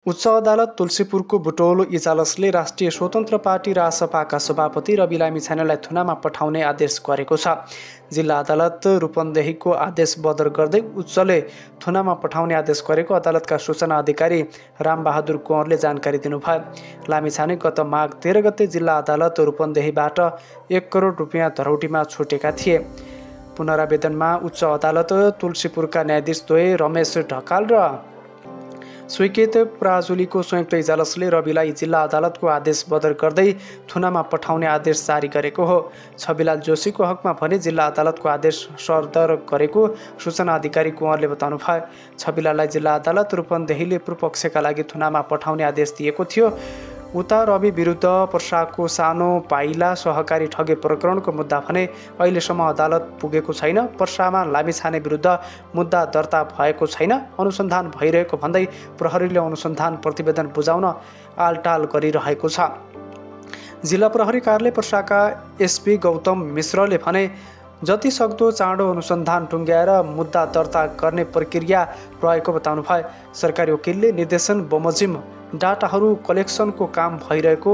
उच्च अदालत तुलसीपुरको बुटोल इजलासले राष्ट्रिय स्वतन्त्र पार्टी रासपाका सभापति रवि लामिछानेलाई थुनामा पठाउने आदेश गरेको छ। जिल्ला अदालत रूपन्देहीको आदेश बदर गर्दै उच्चले थुनामा पठाउने आदेश गरेको अदालतका सूचना अधिकारी रामबहादुर कुँवरले जानकारी दिनुभयो। लामिछाने गत माघ 13 गते जिल्ला अदालत रूपन्देहीबाट 1 करोड रुपियाँ धरौटीमा छुटेका थिए। पुनरावेदनमा उच्च अदालत तुलसीपुरका न्यायाधीश द्वय रमेश ढकाल र स्वीकृत पराजुलीको संयुक्त इजलासले रविलाई जिल्ला अदालतको आदेश बदर गर्दै थुनामा पठाउने आदेश जारी गरेको हो। छविलाल जोशीको हकमा भने जिल्ला अदालतको आदेश सरदर गरेको सूचना अधिकारी कुँवरले बताउनुभयो। छविलाललाई जिल्ला अदालत रूपन्देहीले पूर्वपक्षका लागि थुनामा पठाउने आदेश दिएको थियो। उता रवि विरुद्ध पर्साको सानो पाइला सहकारी ठगे प्रकरणको मुद्दा भने अहिलेसम्म अदालत पुगेको छैन। पर्सामा लामिछाने विरुद्ध मुद्दा दर्ता भएको छैन, अनुसन्धान भइरहेको भन्दै प्रहरीले अनुसन्धान प्रतिवेदन बुझाउन आलटाल गरिरहेको छ। जिल्ला प्रहरी कार्यालय पर्साका एसपी गौतम मिश्रले भने जति सक्दो चाँडो अनुसन्धान टुङ्ग्याएर मुद्दा दर्ता गर्ने प्रक्रिया रहेको बताउनुभयो। सरकारी वकिलले निर्देशन बमोजिम डाटाहरू कलेक्सनको काम भइरहेको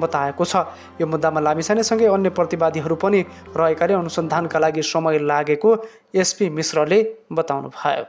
बताएको छ। यो मुद्दामा लामिछानेसँगै अन्य प्रतिवादीहरू पनि रहेकाले अनुसन्धानका लागि समय लागेको एसपी मिश्रले बताउनुभयो।